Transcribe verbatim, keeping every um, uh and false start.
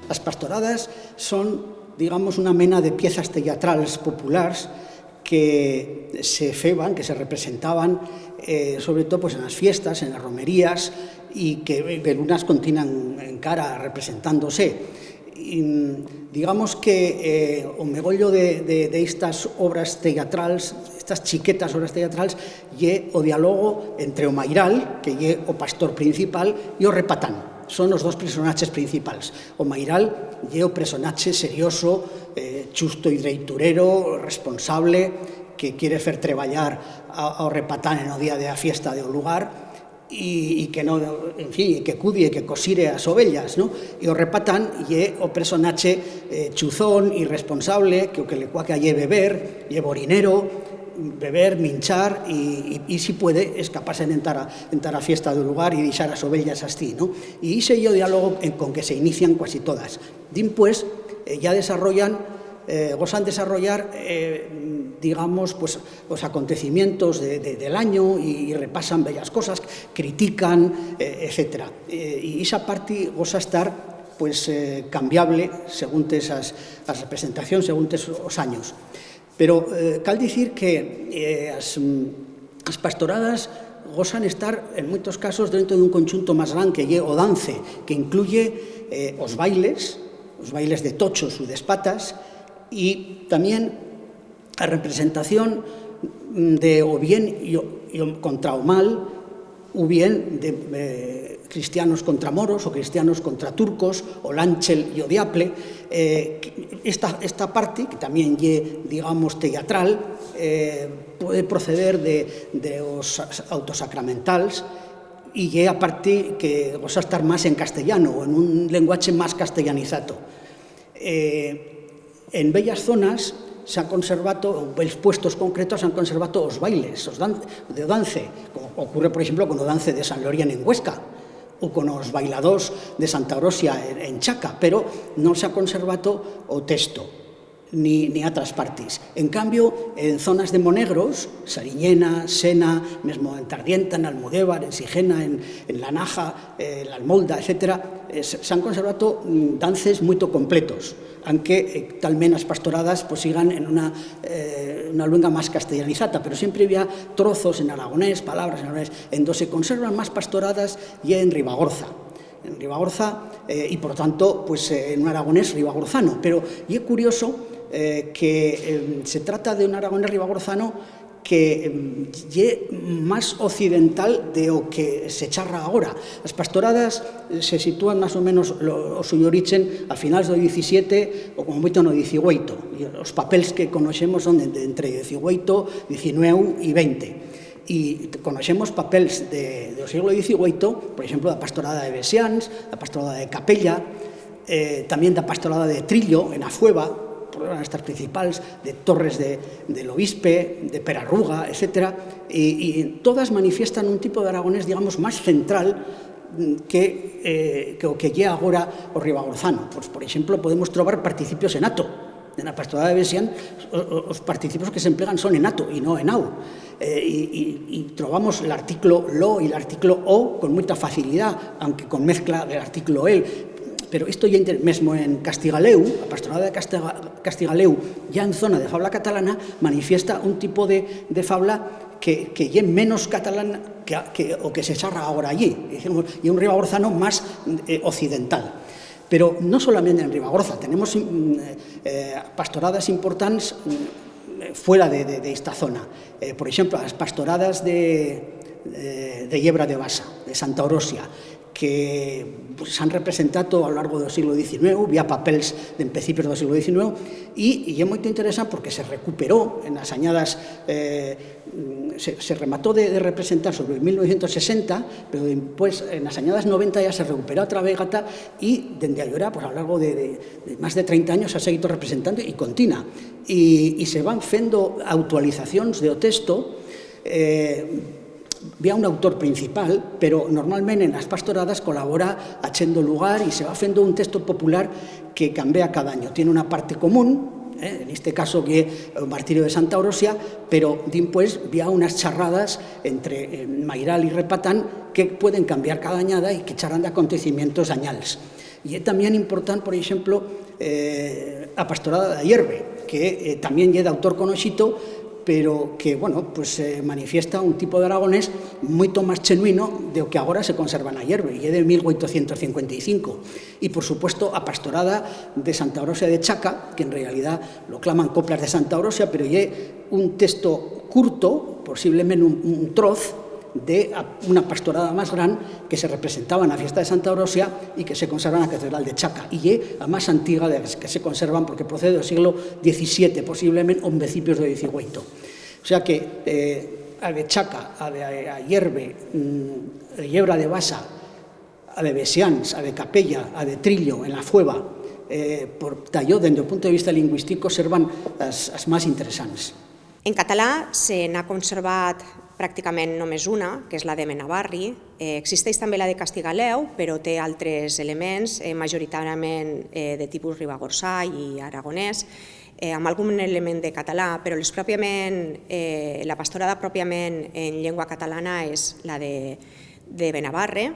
As pastoradas son, digamos, una mena de piezas teatrals populars que se feban, que se representaban, eh, sobre todo, pues, en as fiestas, en as romerías, y que, eh, belunas continan encara representándose. Y, mm, digamos que, eh, o megollo de, de, de estas obras teatrals, estas chiquetas obras teatrals, ye o diálogo entre o mairal, que ye o pastor principal, y o repatán. Son os dos personaches principals. O mairal ye o personache serioso, eh, chusto y dreiturero, responsable, que quiere fer treballar a, a o repatán en o día de a fiesta de o lugar, y, y que no, en fin, y que cudie, que cosire as ovellas, no? Y o repatán ye o personache, eh, chuzón, irresponsable, que o que le cuaca ye beber, ye borinero, beber, minchar y, y, y si puede, escapar-se'n entara, entara fiesta de o lugar y dixar as ovellas astí, no? Y ixe ye o diálogo en, con que se inician cuasi todas. Dimpués, eh, ya desarrollan, eh, gosan desarrollar, eh, digamos, pues, os acontecimientos de, de, del anyo y, y repasan bellas cosas, critican, eh, etcétera. Eh, y ixa parti gosa estar, pues, eh, cambiable seguntes as, as representacions, seguntes os anyos. Pero, eh, cal dicir que, eh, as, mm, as pastoradas gosan estar, en muitos casos, dentro d'un conchunto mas gran que ye o dance, que incluye, eh, os bailes, os bailes de tochos u d'espatas, y tamién a representación, mm, de o bien y o, y o contra o mal, u bien de, eh, cristianos contra moros, o cristianos contra turcos, o l'ánchel y o diable. Eh, esta, esta parti, que tamién ye, digamos, teatral, eh, puede proceder de, de os sa-, autosacramentals, y ye a parti que gosa estar mas en castellano, o en un lenguache mas castellanizato. Eh, en bellas zonas s'han conservato, o en bells puestos concretos s'han conservato os bailes, os dan-, de dance, como ocurre, por eixemplo, con o dance de San Lorián en Huesca, u con os bailadors de Santa Orosia en, en Chaca, pero no s'ha conservato o texto, ni, ni atras partis. En cambio, en zonas de monegros, Sariñena, Sena, mesmo en Tardienta, en Almudévar, en Sigena, en, en La Naja, eh, l'Almolda, etcétera, eh, se, s'han conservato, mm, dances muito completos, anque, eh, talment as pastoradas, pues, sigan en una, eh, una luenga mas castellanizata, pero siempre había trozos en aragonés, palabras en aragonés, en do se conservan mas pastoradas ye en Ribagorza. En Ribagorza, eh, y por tanto, pues, eh, en un aragonés ribagorzano. Pero ye curioso, eh, que, em, se trata de un aragonés ribagorzano que, em, ye mas occidental de o que se charra agora. As pastoradas, eh, se sitúan mas u menos lo, o suyo orichen a finals do diecisiete o como muito no diecioito. Y os papels que conoixemos son de, de entre diecioito, diecinueu y vente. Y conoixemos papels de, do sieglo diecioito, por eixemplo, da pastorada de Besians, da pastorada de Capella, eh, tamién da pastorada de Trillo, en a Fueva, por as principals, de Torres de, de l'Obispe, de Perarruga, etcétera, y, y todas manifiestan un tipo d'aragonés, digamos, mas central, mm, que, eh, que o que ye agora o ribagorzano. Pues, por eixemplo, podemos trobar participios en ato. En a pastorada de Besian, o, o, os participios que s'emplegan son en ato y no en au. Eh, y, y, y trobamos l'articlo lo y l'articlo o con muita facilidat, anque con mezcla de l'articlo el. Pero esto ya inter-, mesmo en castigaleu, a pastorada de castiga-, castigaleu, ya en zona de fabla catalana, manifiesta un tipo de, de fabla que, que ye menos catalana que, que o que se charra agora allí. Dicemos, ye un ribagorzano mas, eh, occidental. Pero no solament en Ribagorza, tenemos, mm, eh, pastoradas importants, mm, fuera de, de, de esta zona. Eh, por eixemplo, as pastoradas de, eh, de Yebra de Basa, de Santa Orosia, que, pues, s'han representato a lo largo do sieglo diecinueu, bi ha papels d'en principios do sieglo diecinueu, y, y ye muito interesante porque se recuperó en as anyadas, eh, mm, se, se remató de, de representar sobre mil novecientos sesenta, pero dimpués, en as anyadas noventa, ya se recuperó atra vegata y, dende allora, pues, a lo largo de, de, de mas de treinta anyos s'ha seguido representando y continua. Y, y se van fendo actualizacions de o texto, eh, bi ha un autor principal, pero normalment en as pastoradas colabora achendo lugar y se va fendo un texto popular que cambia cada anyo. Tiene una parte común, Eh, en este caso ye o martirio de Santa Orosia, pero dimpués bi ha unas charradas entre, eh, Mairal y Repatán que pueden cambiar cada anyada y que charran d'acontecimientos anyals. Ye tamién important, por exemplo, eh, a pastorada d'Ayerbe, que, eh, tamién ye d'autor conoixito, pero que, bueno, pues, eh, manifiesta un tipo d'aragonés muito mas chenuino de o que agora se conserva en Ayerbe, ye de mil ochocientos cincuenta y cinco. Y, por supuesto, a pastorada de Santa Orosia de Chaca, que en realidat lo claman coplas de Santa Orosia, pero ye un texto curto, posiblement un, un troz, de a-, una pastorada mas gran que se representaba en a fiesta de Santa Orosia y que se conserva en a Catedral de Chaca. Y ye a mas antiga de las que se conservan, porque procede del siglo diecisiete, posiblement, o en principios del dieciocho. O sea que, eh, a de Chaca, a de, a Ayerbe, mm, a de Yebra de Basa, a de Besians, a de Capella, a de Trillo, en la Fueva, eh, por ta yo, dende o punto de vista lingüistico, servan as, as mas interesants. En català se n'ha conservat practicament només una, que és la de Benabarri. Eh, existeix també la de Castigaleu, però té altres elements, eh, majoritàriament, eh, de tipus ribagorsà i aragonès, eh, amb algun element de català, però les pròpiament, eh, la pastorada pròpiament en llengua catalana és la de, de Benabarre.